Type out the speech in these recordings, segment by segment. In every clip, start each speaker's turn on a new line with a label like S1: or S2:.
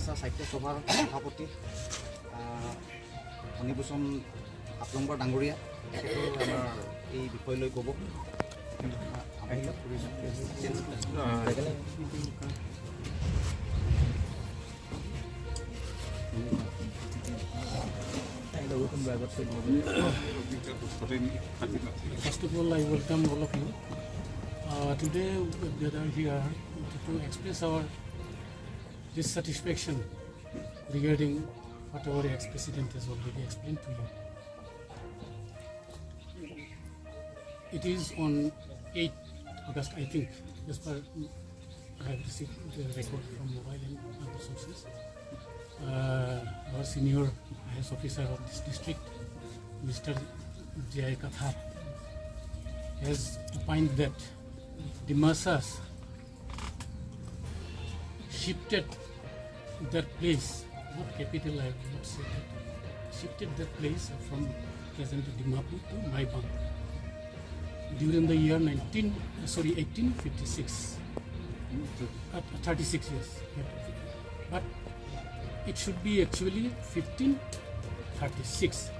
S1: ডিমাচা সাহিত্য সভাৰ সভাপতি ফণীভূষণ হাফলংবৰ ডাঙৰীয়া, তেখেতেও আমাৰ এই বিষয় লৈ ক'ব। আহিলে।
S2: First of all, I welcome all of you. Today we gather here to express our dissatisfaction regarding what our ex-president has already explained to you. It is on 8 August, I think, as per I have received the record from mobile and other sources. Our senior IS officer of this district, Mr. J.I. Kathar, has opined that Dimasas shifted their place, not capital, I will not say that, shifted their place from present Dimapur to Maibang during the year 19, sorry, 1856, 36 years. But it should be actually 1536,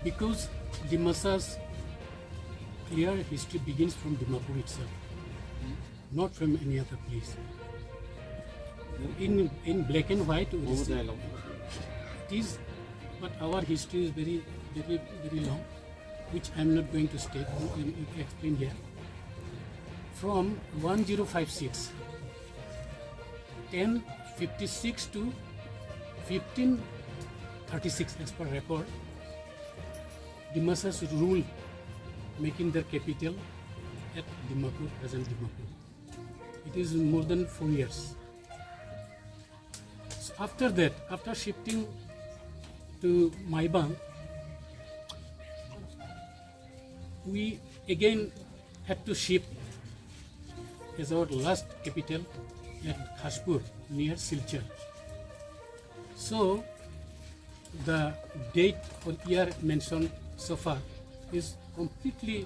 S2: because Dimasa's clear history begins from Dimapur itself, not from any other place. In black and white, we see it is, but our history is very, very, very long, which I am not going to state and explain here. From 1056, 1056 to 1536 as per record, Dimasas rule, making their capital at Dimapur, present Dimapur. It is more than 4 years. So after that, after shifting to Maibang, we again had to shift as our last capital at Khaspur near Silchar. So the date or year mentioned so far is completely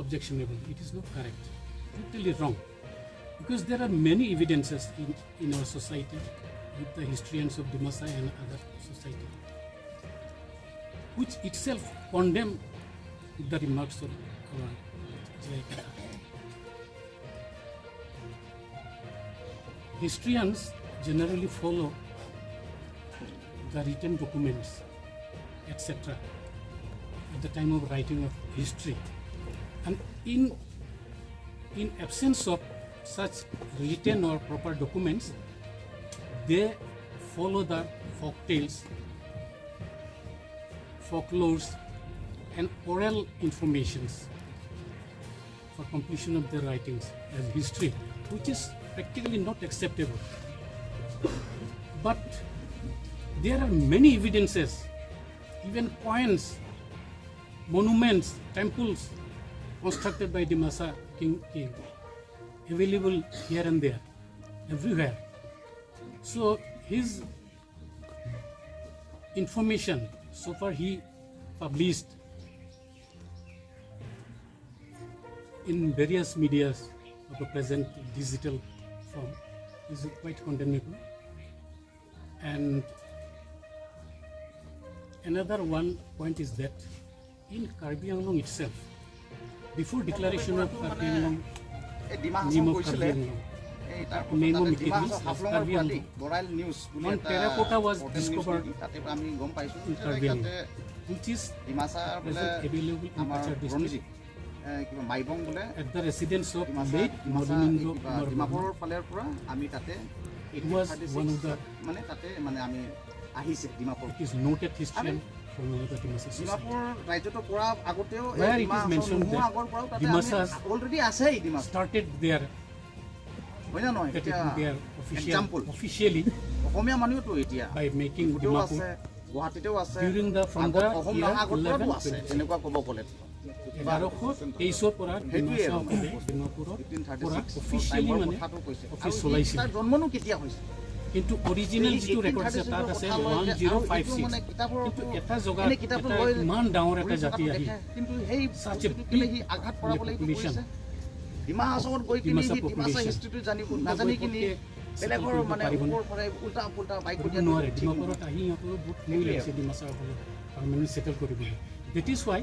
S2: objectionable. It is not correct, totally wrong. Because there are many evidences in our society with the historians of Dimasa and other society, which itself condemn the remarks of our J.I. Kathar. Historians generally follow the written documents, etc., at the time of writing of history. And in absence of such written or proper documents, they follow the folk tales, folklores, and oral informations for completion of their writings as history, which is practically not acceptable. But there are many evidences, even coins, monuments, temples constructed by Dimasa king, available here and there, everywhere. So his information, so far he published in various medias of the present digital form, is quite condemnable. And another one point is that in Karbi Anglong itself, before declaration of Karbi Anglong,
S1: এই Dima
S2: name of
S1: কৰিছিলে
S2: Karbi Anglong,
S1: এই তাৰপাছত ডিমা হাফলঙৰ
S2: Karbi
S1: পৰা
S2: Anglong.
S1: Barail news বুলি
S2: One
S1: এটা
S2: terracotta was
S1: portal news
S2: discovered
S1: নেকি, তাতে আমি গম পাইছোঁ
S2: in
S1: যে
S2: Karbi
S1: তাতে
S2: Anglong, which is
S1: Dimasa বোলে
S2: present available in
S1: আমাৰ
S2: Cachar
S1: বুৰঞ্জী
S2: district
S1: এ, কিবা মাইবং বোলে
S2: at the residence of
S1: Dimasa
S2: late
S1: Dimasa এই
S2: Madhunindra
S1: কিবা
S2: Kumar Barma.
S1: ডিমাপুৰৰ ফালৰ পৰা আমি তাতে
S2: It was one of the
S1: মানে তাতে মানে আমি আহিছে Dimapur.
S2: It is noted historian from the Dimasa society.
S1: Dimapur ৰাজ্যটো পৰা আগতেও এই
S2: Where it is
S1: Dimasa
S2: mentioned
S1: নোহোৱা
S2: that
S1: আগৰ পৰাও তাতে
S2: Dimasas
S1: already আছে এই ডিমাচা
S2: started their
S1: হয় নে নহয়?
S2: that
S1: এতিয়া
S2: their official
S1: example.
S2: Officially
S1: অসমীয়া মানুহতো এতিয়া
S2: by making
S1: ডিফুতেও
S2: Dimapur
S1: আছে, গুৱাহাটীতেও আছে,
S2: during the from
S1: আগত
S2: the
S1: Assam
S2: year
S1: আগৰ পৰাতো আছে
S2: 1123.
S1: তেনেকুৱা ক'ব গ'লে।
S2: 1123ৰ পৰা
S1: সেইটোৱে আৰু
S2: ডিমাচাসকলে ডিমাপুৰত
S1: 1536
S2: পৰা অফিচিয়েলি
S1: টাইমৰ
S2: মানে
S1: কথাটো কৈছে।
S2: অফিচ
S1: আৰু
S2: চলাইছিল।
S1: তাৰ জন্মনো কেতিয়া হৈছে?
S2: কিন্তু অৰিজিনেল যিটো ৰেকৰ্ড আছে তাত আছে 1056। কিন্তু এটা জেগাত
S1: এনে কিতাপটো
S2: এটা
S1: লৈ
S2: ইমান ডাঙৰ এটা
S1: পঢ়ি
S2: জাতি
S1: থকাটো
S2: আহি
S1: দেখে, কিন্তু সেই
S2: such a
S1: বস্তুটো
S2: big
S1: কেলে সি আঘাত কৰাবলৈ এইটো
S2: population
S1: কৰিছে? ডিমা হাছাওত গৈ কিনি
S2: ডিমাচা
S1: সি ডিমাচা
S2: population।
S1: হিষ্ট্ৰীটো জানিব নাজানি কিনি বেলেগৰ মানে ওপৰৰ পৰাই উল্টা পুল্টা বাইক
S2: কৰিব নোৱাৰে। ডিমাপুৰত আহি সিহঁতৰো বহুত সময় লাগিছে ডিমাচাসকলক পাৰ্মানেণ্ট ছেটেল কৰিবলৈ। That is why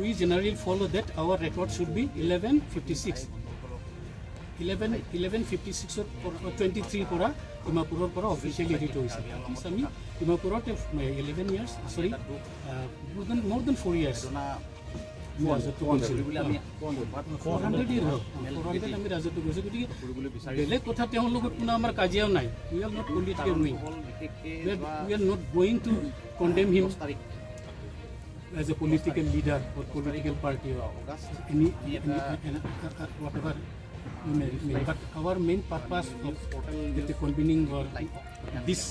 S2: we generally follow that our record should be 1156, 1156ত 23ৰ পৰা ডিমাপুৰৰ পৰা অফিচিয়েলি হেৰিটো হৈছে। এটলিষ্ট আমি ডিমাপুৰত 11 years, sorry, more than 4 years আমি ৰাজত্ব কৰিছিলোঁ।
S1: আমি
S2: 400 year হ'ল, 400 আমি ৰাজত্ব কৰিছোঁ। গতিকে
S1: কৰিবলৈ বিচাৰিছোঁ।
S2: বেলেগ কথা, তেওঁৰ লগত কোনো আমাৰ কাজিয়াও নাই। We are not political wing.
S1: হ'ল বিশেষকৈ
S2: We are not going to condemn him
S1: 10 তাৰিখ
S2: as a political leader or political party or
S1: August
S2: any whatever you may. But our main purpose of the convening or this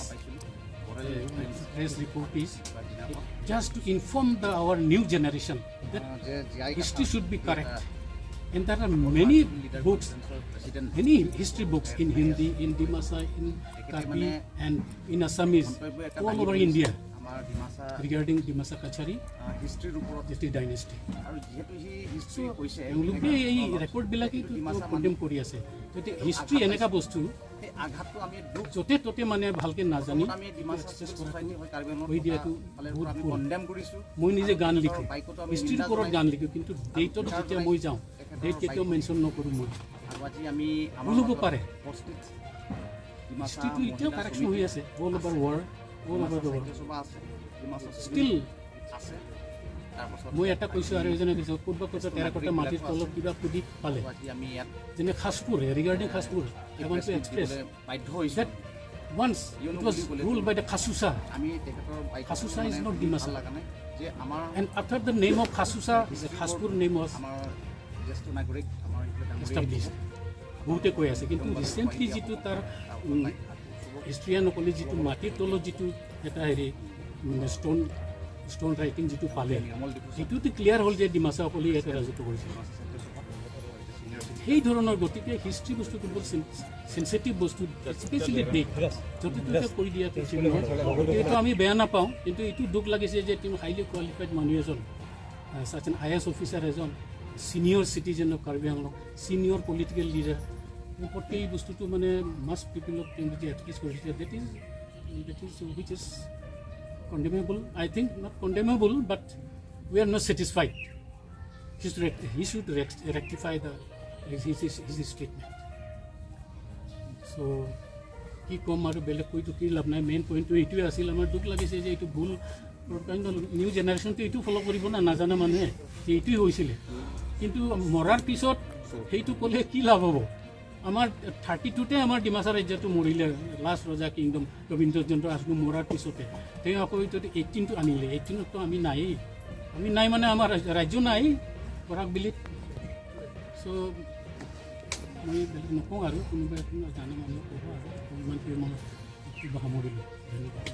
S2: press report is just to inform the our new generation that
S1: যে জীয়াই
S2: history should be correct. And there are many books,
S1: president
S2: many history books in Hindi, in Dimasa, in Karbi, and in Assamese, all over India
S1: আমাৰ Dimasa
S2: regarding Dimasa Kachari
S1: হিষ্ট্ৰীৰ ওপৰত
S2: Jati dynasty.
S1: আৰু যিহেতু সি history কৈছে,
S2: তেওঁলোকে এই ৰেকৰ্ডবিলাকেইতো condemn কৰি আছে। গতিকে হিষ্ট্ৰী এনেকুৱা বস্তু
S1: সেই আঘাতটো আমি দুখ
S2: য'তে ত'তে মানে ভালকৈ নাজানি
S1: আমি ডিমাচা
S2: এক্সপ্ৰেছ
S1: ছ'চাইটি
S2: কৰাটো
S1: হয় কাৰ্বি আংলঙত
S2: কৈ দিয়াটো
S1: ফালৰ
S2: বহুত
S1: পৰা আমি
S2: ভুল।
S1: কণ্ডেম কৰিছোঁ।
S2: মই নিজে গান লিখোঁ,
S1: বাইকতো আমি
S2: হিষ্ট্ৰীৰ
S1: নিন্দা
S2: ওপৰত
S1: জনাইছোঁ।
S2: গান লিখোঁ, কিন্তু ডেটত যেতিয়া মই যাওঁ, ডেট কেতিয়াও মেনশ্যন নকৰোঁ মই।
S1: আৰু আজি আমি আমাৰ
S2: ভুল হ'ব
S1: মাজত
S2: পাৰে।
S1: উপস্থিত ডিমাচা
S2: হিষ্ট্ৰীটো এতিয়াও
S1: মহিলা
S2: কাৰেকশ্যন হৈ
S1: সমিতি,
S2: আছে all over world, all over the world.
S1: সাহিত্য সভা আছে, ডিমাচা
S2: ষ্টিল
S1: আছে, তাৰপাছত
S2: মই এটা কৈছোঁ আৰু এজনে কৈছোঁ, ক'ৰবাত ক'ৰবাত টেৰাকটা মাটিৰ তলত কিবা সুধি পালে
S1: আজি আমি ইয়াত
S2: যেনে খাসপুৰ, regarding Khaspur, I want to express
S1: দিবলৈ বাধ্য হৈছোঁ
S2: that once it was ruled by the Khasusa.
S1: আমি তেখেতৰ bike
S2: Khasusa is not Dimasa.
S1: ভাল লগা নাই যে আমাৰ
S2: And after the name of Khasusa, the Khaspur name was
S1: আমাৰ জ্যেষ্ঠ নাগৰিক আমাৰ এইফালে ডাঙৰীয়া
S2: established. বহুতে কৈ আছে, কিন্তু ৰিচেণ্টলি যিটো তাৰ হিষ্ট্ৰিয়ানসকলে যিটো মাটিৰ তলত যিটো এটা হেৰি মানে ষ্ট'ন ৰাইটিং যিটো পালে,
S1: নিৰ্মল ডিপু
S2: সেইটোতো ক্লিয়াৰ হ'ল যে ডিমাচাসকলে ইয়াতে ৰাজত্ব কৰিছিল। সেই ধৰণৰ, গতিকে হিষ্ট্ৰী বস্তুটো বৰ চেঞ্চিটিভ বস্তু, স্পেচিয়েলি ডেট য'তে ত'তে কৰি দিয়াটো ঠিক নহয়। গতিকে এইটো আমি বেয়া নাপাওঁ, কিন্তু এইটো দুখ লাগিছে যে তেওঁ হাইলি কোৱালিফাইড মানুহ এজন, ছাচ এন I S officer এজন, senior citizen of Karbi Anglong, senior political leader, ওপৰতে এই বস্তুটো মানে মাছ পিপলক তেওঁ যদি এটলিষ্ট কৰিছে, that is which is condemnable. I think not condemnable, but we are not satisfied. He should rectify his statement. So কি ক'ম আৰু, বেলেগ কৈতো কি লাভ নাই। মেইন পইণ্টটো এইটোৱে আছিল। আমাৰ দুখ লাগিছে যে এইটো ভুল, কাৰণ নিউ জেনেৰেশ্যনটো এইটো ফ'ল' কৰিব না, নাজানা মানুহে যে এইটোৱে হৈছিলে। কিন্তু মৰাৰ পিছত সেইটো ক'লে কি লাভ হ'ব? আমাৰ 32তে আমাৰ ডিমাচা ৰাজ্যটো মৰিলে। লাষ্ট ৰজা কিংডম ৰবীন্দ্ৰ আজগু মৰাৰ পিছতে তেওঁ আকৌ এইটো 18টো আনিলে। 18ততো আমি নায়েই, আমি নাই মানে আমাৰ ৰাজ্য নাই বৰাক বিলিত। চ' মই বেলেগ নকওঁ আৰু, কোনোবাই কোনোবা জানে মানুহ ক'ব আৰু। ইমানটোৱে মই কিবা সামৰিলোঁ, ধন্যবাদ।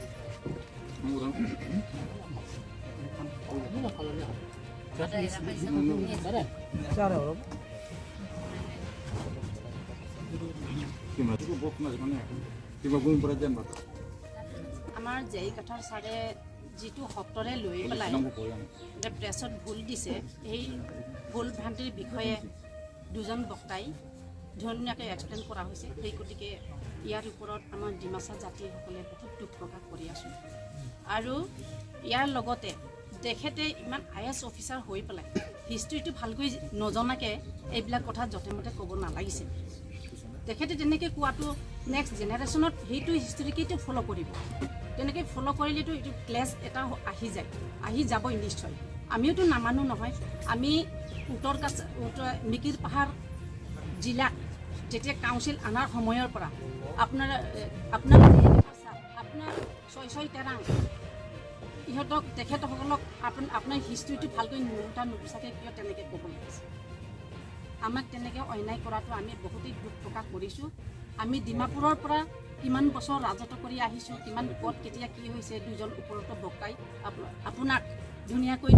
S3: আমাৰ জেই কাঠাৰ ছাৰে যিটো শব্দৰে লৈ পেলাই যে প্ৰেছত ভুল দিছে, সেই ভুল ভ্ৰান্তিৰ বিষয়ে দুজন বক্তাই ধুনীয়াকৈ এক্সপ্লেইন কৰা হৈছে। সেই গতিকে ইয়াৰ ওপৰত আমাৰ ডিমাচা জাতিসকলে বহুত দুখ প্ৰকাশ কৰি আছোঁ। আৰু ইয়াৰ লগতে তেখেতে ইমান I S officer হৈ পেলাই হিষ্ট্ৰীটো ভালকৈ নজনাকৈ এইবিলাক কথা য'তে মতে ক'ব নালাগিছিল। তেখেতে তেনেকৈ কোৱাটো নেক্সট জেনেৰেশ্যনত সেইটো হিষ্ট্ৰীকেইটো ফ'ল' কৰিব। তেনেকৈ ফ'ল' কৰিলেতো এইটো ক্লেছ এটা আহি যায়, আহি যাবই নিশ্চয়। আমিওতো নামানো নহয়। আমি উত্তৰ কাছ উত্তৰ মিকিৰ পাহাৰ জিলাত যেতিয়া কাউন্সিল অনাৰ সময়ৰ পৰা আপোনাৰ আপোনাৰ ছয় ছয় তেৰাং ইহঁতক তেখেতসকলক আপোনাৰ হিষ্ট্ৰীটো ভালকৈ নুসুধা নুপুচাকৈ কিয় তেনেকৈ ক'ব লাগিছে? আমাক তেনেকৈ অন্যায় কৰাটো আমি বহুতেই দুখ প্ৰকাশ কৰিছোঁ। আমি ডিমাপুৰৰ পৰা কিমান বছৰ ৰাজত্ব কৰি আহিছোঁ, কিমান ক'ত কেতিয়া কি হৈছে, দুজন ওপৰতো বক্তাই আপোনাক ধুনীয়াকৈ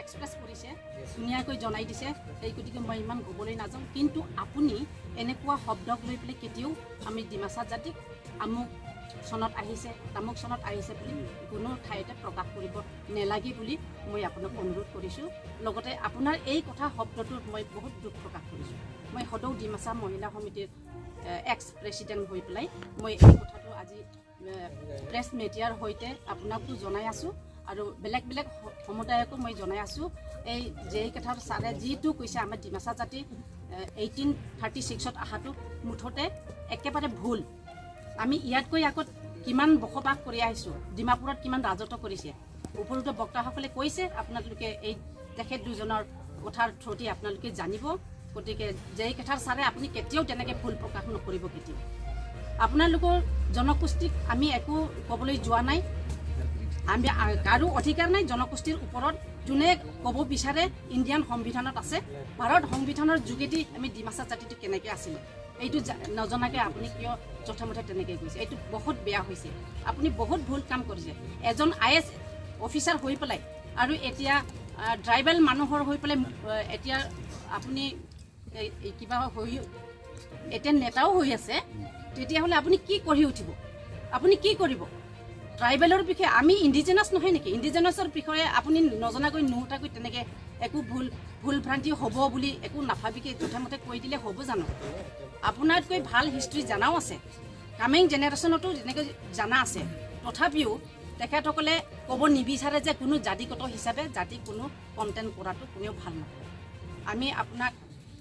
S3: এক্সপ্ৰেছ কৰিছে, ধুনীয়াকৈ জনাই দিছে। সেই গতিকে মই ইমান ক'বলৈ নাযাওঁ। কিন্তু আপুনি এনেকুৱা শব্দক লৈ পেলাই কেতিয়াও আমি ডিমাচা জাতিক আমুক চনত আহিছে, তামুক চনত আহিছে বুলি কোনো ঠাইতে প্ৰকাশ কৰিব নেলাগে বুলি মই আপোনাক অনুৰোধ কৰিছোঁ। লগতে আপোনাৰ এই কথা শব্দটোত মই বহুত দুখ প্ৰকাশ কৰিছোঁ। মই সদৌ ডিমাচা মহিলা সমিতিৰ এক্স প্ৰেচিডেণ্ট হৈ পেলাই মই এই কথাটো আজি প্ৰেছ মিডিয়াৰ সৈতে আপোনাকো জনাই আছোঁ আৰু বেলেগ বেলেগ সমুদায়কো মই জনাই আছোঁ। এই জে কাথাৰ ছাৰে যিটো কৈছে, আমাৰ ডিমাচা জাতি 1836ত অহাটো মুঠতে একেবাৰে ভুল। আমি ইয়াতকৈ আগত কিমান বসবাস কৰি আহিছোঁ, ডিমাপুৰত কিমান ৰাজত্ব কৰিছে, ওপৰতো বক্তাসকলে কৈছে। আপোনালোকে এই তেখেত দুজনৰ কথাৰ থ্ৰুদি আপোনালোকে জানিব। গতিকে জে কাথাৰ ছাৰে, আপুনি কেতিয়াও তেনেকৈ ভুল প্ৰকাশ নকৰিব কেতিয়াও। আপোনালোকৰ জনগোষ্ঠীক আমি একো ক'বলৈ যোৱা নাই। আমি কাৰো অধিকাৰ নাই জনগোষ্ঠীৰ ওপৰত। যোনে ক'ব বিচাৰে, ইণ্ডিয়ান সংবিধানত আছে, ভাৰত সংবিধানৰ যোগেদি আমি ডিমাচা জাতিটো কেনেকৈ আছিলে, এইটো নজনাকৈ আপুনি কিয় যথেমথে তেনেকৈ কৈছে? এইটো বহুত বেয়া হৈছে। আপুনি বহুত ভুল কাম কৰিছে। এজন আইএএছ অফিচাৰ হৈ পেলাই আৰু এতিয়া ট্ৰাইবেল মানুহৰ হৈ পেলাই এতিয়া আপুনি এই কিবা হৈ এতিয়া নেতাও হৈ আছে, তেতিয়াহ'লে আপুনি কি কৰি উঠিব? আপুনি কি কৰিব ট্ৰাইবেলৰ বিষয়ে? আমি ইণ্ডিজেনাছ নহয় নেকি? ইণ্ডিজেনাছৰ বিষয়ে আপুনি নজনাকৈ নুহুতাকৈ তেনেকৈ একো ভুল ভ্ৰান্তি হ'ব বুলি একো নাভাবিকে যথেমতে কৈ দিলে হ'ব জানো? আপোনাতকৈ ভাল হিষ্ট্ৰী জানাও আছে, কামিং জেনেৰেশ্যনতো তেনেকৈ জানা আছে। তথাপিও তেখেতসকলে ক'ব নিবিচাৰে যে কোনো জাতিগত হিচাপে জাতি কোনো কণ্টেণ্ট কৰাটো কোনেও ভাল নাপায়। আমি আপোনাক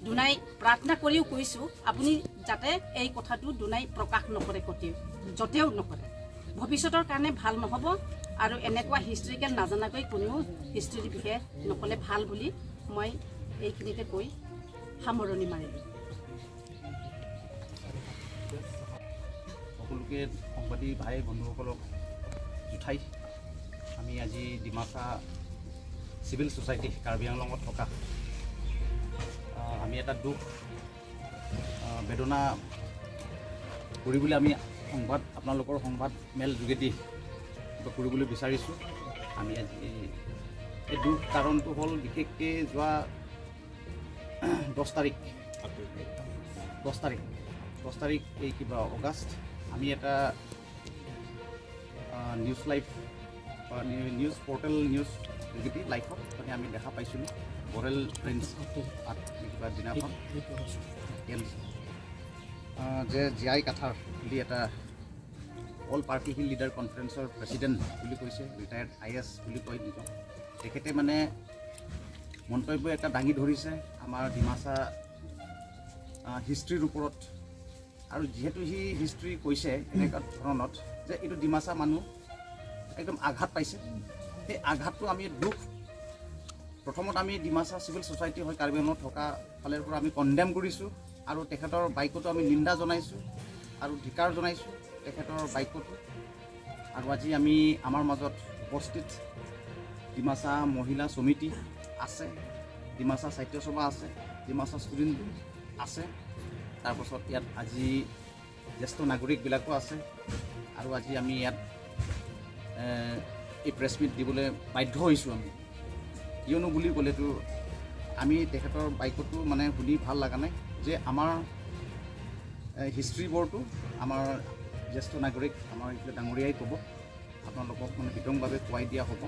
S3: দুনাই প্ৰাৰ্থনা কৰিও কৈছোঁ, আপুনি যাতে এই কথাটো দুনাই প্ৰকাশ নকৰে, কতেও য'তেও নকৰে, ভৱিষ্যতৰ কাৰণে ভাল নহ'ব। আৰু এনেকুৱা হিষ্ট্ৰিকেল নাজানাকৈ কোনেও হিষ্ট্ৰীৰ বিষয়ে নক'লে ভাল বুলি মই এইখিনিতে কৈ সামৰণি মাৰিলোঁ।
S1: সকলোকে সংবাদী ভাই বন্ধুসকলক জোঠাই আমি আজি ডিমাচা চিভিল ছ'চাইটি কাৰ্বি আংলঙত থকা আমি এটা দুখ বেদনা কৰিবলৈ আমি সংবাদ আপোনালোকৰ সংবাদ মেল যোগেদি কিবা কৰিবলৈ বিচাৰিছোঁ। আমি আজি এই দুখ কাৰণটো হ'ল বিশেষকৈ যোৱা 10 তাৰিখ, 10 তাৰিখ এই কিবা অগাষ্ট আমি এটা নিউজ লাইভ বা নিউজ পৰ্টেল নিউজ যোগেদি লাইভত মানে আমি দেখা পাইছিলোঁ বৰেল প্ৰিন্স কিবা দিনাখন যে জীয়াই কাথাৰ বুলি এটা অল পাৰ্টি হিল লিডাৰ কনফাৰেঞ্চৰ প্ৰেচিডেণ্ট বুলি কৈছে, ৰিটায়াৰ্ড আইএএছ বুলি কয় নিজক, তেখেতে মানে মন্তব্য এটা দাঙি ধৰিছে আমাৰ ডিমাচা হিষ্ট্ৰীৰ ওপৰত। আৰু যিহেতু সি হিষ্ট্ৰী কৈছে এনেকুৱা ধৰণত যে এইটো ডিমাচা মানুহ একদম আঘাত পাইছে, সেই আঘাতটো আমি দুখ প্ৰথমত আমি ডিমাচা চিভিল ছ'চাইটি হৈ কাৰ্বি আংলঙত থকা ফালৰ পৰা আমি কণ্ডেম কৰিছোঁ আৰু তেখেতৰ বাক্যটো আমি নিন্দা জনাইছোঁ আৰু ধিকাৰ জনাইছোঁ তেখেতৰ বাক্যটো। আৰু আজি আমি আমাৰ মাজত উপস্থিত ডিমাচা মহিলা সমিতি আছে, ডিমাচা সাহিত্য সভা আছে, ডিমাচা ষ্টুডেণ্ট আছে, তাৰপাছত ইয়াত আজি জ্যেষ্ঠ নাগৰিকবিলাকো আছে। আৰু আজি আমি ইয়াত এই প্ৰেছ মিট দিবলৈ বাধ্য হৈছোঁ আমি। কিয়নো বুলি ক'লেতো আমি তেখেতৰ বাক্যটো মানে শুনি ভাল লগা নাই যে আমাৰ হিষ্ট্ৰীবোৰটো আমাৰ জ্যেষ্ঠ নাগৰিক আমাৰ এইফালে ডাঙৰীয়াই ক'ব আপোনালোকক, মানে বিতংভাৱে কোৱাই দিয়া হ'ব।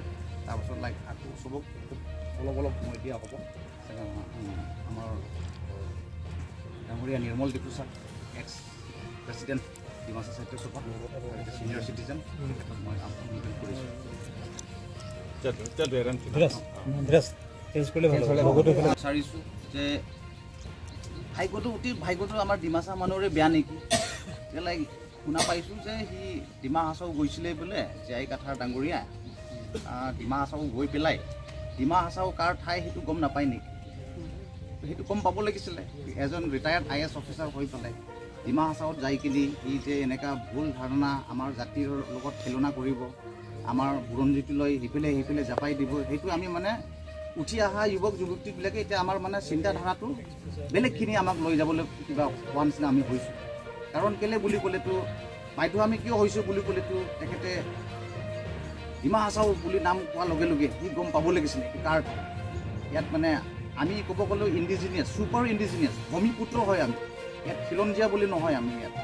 S1: তাৰপাছত লাইক আকৌ চবক খুব অলপ অলপ সময় দিয়া হ'ব। আমাৰ ডাঙৰীয়া নিৰ্মল ডিকোচা, এক্স প্ৰেচিডেণ্ট ডিমাচা সাহিত্য সভা, ছিনিয়ৰ চিটিজেন, তেখেতক মই আমন্ত্ৰণ কৰিছোঁ।
S4: চেঞ্জ কৰিলে ভাল হ'ব লগতে।
S1: বিচাৰিছোঁ যে ভাগ্যটো অতি ভাগ্যটো আমাৰ ডিমাচা মানুহৰে বেয়া নেকি? লাইক শুনা পাইছোঁ যে সি ডিমা হাছাও গৈছিলে বোলে জীয়াই কাথাৰ ডাঙৰীয়া। ডিমা হাছাও গৈ পেলাই ডিমা হাছাও কাৰ ঠাই সেইটো গম নাপায় নেকি? সেইটো গম পাব লাগিছিলে। এজন ৰিটায়াৰ্ড আইএএছ অফিচাৰ হৈ পেলাই ডিমা হাছাওত যাই কিনি সি যে এনেকুৱা ভুল ধাৰণা, আমাৰ জাতিৰ লগত খেলনা কৰিব, আমাৰ বুৰঞ্জীটো লৈ সিফালে সিফালে জাপাই দিব, সেইটো আমি মানে উঠি অহা যুৱক যুৱতীবিলাকে এতিয়া আমাৰ মানে চিন্তাধাৰাটো বেলেগখিনি আমাক লৈ যাবলৈ কিবা হোৱা নিচিনা আমি হৈছোঁ। কাৰণ কেলৈ বুলি ক'লেতো বাধ্য আমি কিয় হৈছোঁ বুলি ক'লেতো তেখেতে ডিমা হাছাও বুলি নাম কোৱাৰ লগে লগে সি গম পাব লাগিছিলে এইটো কাৰ ঠাই। ইয়াত মানে আমি ক'ব গ'লেও ইণ্ডিজিনিয়াছ, ছুপাৰ ইণ্ডিজিনিয়াছ ভূমিপুত্ৰ হয় আমি। ইয়াত খিলঞ্জীয়া বুলি নহয়, আমি ইয়াত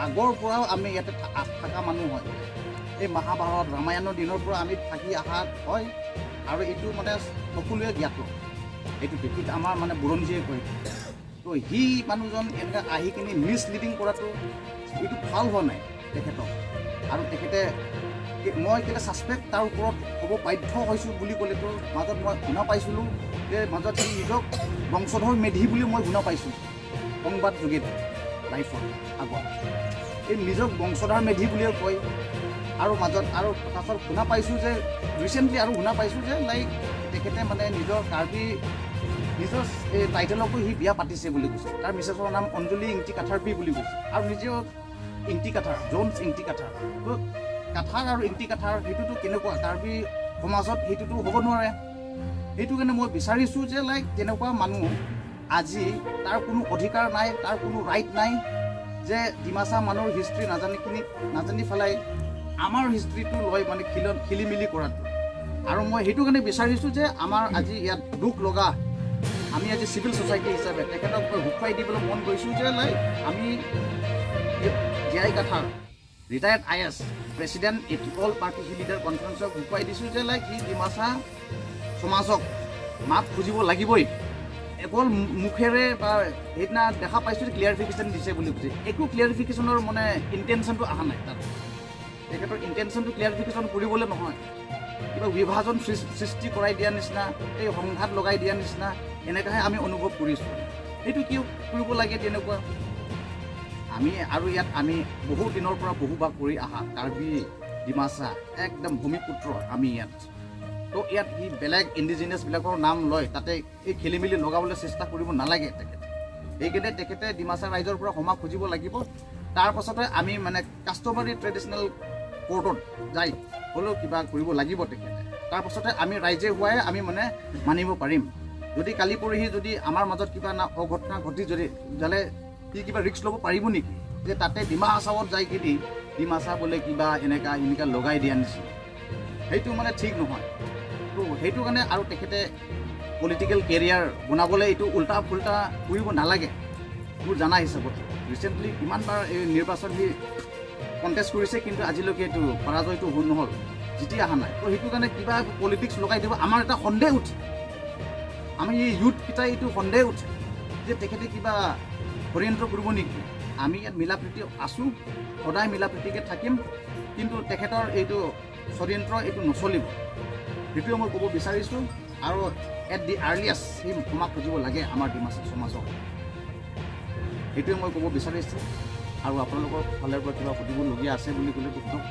S1: আগৰ পৰাও আমি ইয়াতে থকা মানুহ হয়। এই মহাভাৰত ৰামায়ণৰ দিনৰ পৰা আমি থাকি অহা হয় আৰু এইটো মানে সকলোৱে জ্ঞাত, এইটো ঠিক আমাৰ মানে বুৰঞ্জীয়ে কয়। তো সি মানুহজন এনেকৈ আহি কিনি মিছলিডিং কৰাটো এইটো ভাল হোৱা নাই তেখেতক। আৰু তেখেতে মই কেলৈ ছাছপেক্ট তাৰ ওপৰত হ'ব বাধ্য হৈছোঁ বুলি ক'লেতো মাজত মই শুনা পাইছিলোঁ যে মাজত সি নিজক বংশধৰ মেধি বুলি মই শুনা পাইছোঁ সংবাদ যোগেদি লাইফত আগত এই নিজক বংশধৰ মেধি বুলিও কয়। আৰু মাজত আৰু তাৰপাছত শুনা পাইছোঁ যে ৰিচেণ্টলি আৰু শুনা পাইছোঁ যে লাইক তেখেতে মানে নিজৰ কাৰ্বি নিজৰ এই টাইটেলকো সি বিয়া পাতিছে বুলি কৈছে। তাৰ মিছেছৰ নাম অঞ্জলি ইংটি কাথাৰপি বুলি কৈছে আৰু নিজেও ইংটি কাথাৰ, জোনছ ইংটি কাথাৰ। তো কাথাৰ আৰু ইংটি কাথাৰ সেইটোতো কেনেকুৱা কাৰ্বি সমাজত সেইটোতো হ'ব নোৱাৰে। সেইটো কাৰণে মই বিচাৰিছোঁ যে লাইক তেনেকুৱা মানুহ আজি তাৰ কোনো অধিকাৰ নাই, তাৰ কোনো ৰাইট নাই যে ডিমাচা মানুহৰ হিষ্ট্ৰী নাজানি পেলাই আমাৰ হিষ্ট্ৰীটো লৈ মানে খেলি মেলি কৰাটো। আৰু মই সেইটো কাৰণে বিচাৰিছোঁ যে আমাৰ আজি ইয়াত দুখ লগা আমি আজি চিভিল ছ'চাইটি হিচাপে তেখেতক মই শুকুৱাই দিবলৈ মন গৈছোঁ যে লাইক আমি J I Kathar retired IAS president all party leader কনফাৰেঞ্চক শুকুৱাই দিছোঁ যে লাইক সি ডিমাচা সমাজক মাফ খুজিব লাগিবই। অকল মুখেৰে বা সেইদিনা দেখা পাইছোঁ যে ক্লিয়াৰিফিকেশ্যন দিছে বুলি কৈছে, একো ক্লিয়াৰিফিকেশ্যনৰ মানে ইণ্টেনশ্যনটো অহা নাই তাত। তেখেতৰ ইণ্টেনশ্যনটো ক্লিয়াৰিফিকেশ্যন কৰিবলৈ নহয়, কিবা বিভাজন সৃষ্টি কৰাই দিয়া নিচিনা, এই সংঘাত লগাই দিয়া নিচিনা এনেকুৱাহে আমি অনুভৱ কৰিছোঁ। সেইটো কিয় কৰিব লাগে তেনেকুৱা? আমি আৰু ইয়াত আমি বহু দিনৰ পৰা বসবাস কৰি অহা কাৰ্বি ডিমাচা একদম ভূমিপুত্ৰ আমি ইয়াত। তো ইয়াত সি বেলেগ ইণ্ডিজিনিয়াছবিলাকৰ নাম লয় তাতে এই খেলি মেলি লগাবলৈ চেষ্টা কৰিব নালাগে তেখেতে। সেইকাৰণে তেখেতে ডিমাচা ৰাইজৰ পৰা ক্ষমা খুজিব লাগিব। তাৰ পাছতে আমি মানে কাষ্টমাৰী ট্ৰেডিশ্যনেল কোৰ্টত যাই হ'লেও কিবা কৰিব লাগিব তেখেতে। তাৰপাছতে আমি ৰাইজে হোৱাই আমি মানে মানিব পাৰিম। যদি কালি পৰহি যদি আমাৰ মাজত কিবা না অঘটনা ঘটি যদি যালে সি কিবা ৰিস্ক ল'ব পাৰিব নেকি যে তাতে ডিমা হাছাওত যাই কিনি ডিমাচা বোলে কিবা এনেকা এনেকা লগাই দিয়া নিচিনা, সেইটো মানে ঠিক নহয়। তো সেইটো কাৰণে আৰু তেখেতে পলিটিকেল কেৰিয়াৰ বনাবলৈ এইটো উল্টা ফুল্টা কৰিব নালাগে। মোৰ জানা হিচাপত ৰিচেণ্টলি কিমানবাৰ এই নিৰ্বাচন সি কণ্টেষ্ট কৰিছে, কিন্তু আজিলৈকে এইটো পৰাজয়টো নহ'ল, জিতি অহা নাই। তো সেইটো কাৰণে কিবা পলিটিক্স লগাই দিব আমাৰ এটা সন্দেহ উঠে, আমি এই ইউথকেইটাই এইটো সন্দেহ উঠে যে তেখেতে কিবা ষড়যন্ত্ৰ কৰিব নেকি। আমি ইয়াত মিলা প্ৰীতি আছোঁ, সদায় মিলা প্ৰীতিকে থাকিম, কিন্তু তেখেতৰ এইটো ষড়যন্ত্ৰ এইটো নচলিব, সেইটোৱে মই ক'ব বিচাৰিছোঁ। আৰু এট the আৰ্লিয়েষ্ট সি ক্ষমা খুজিব লাগে আমাৰ ডিমাচা সমাজক, সেইটোৱে মই ক'ব বিচাৰিছোঁ। আৰু আপোনালোকৰ ফালৰ পৰা কিবা সুধিবলগীয়া আছে বুলি ক'লে সোধক।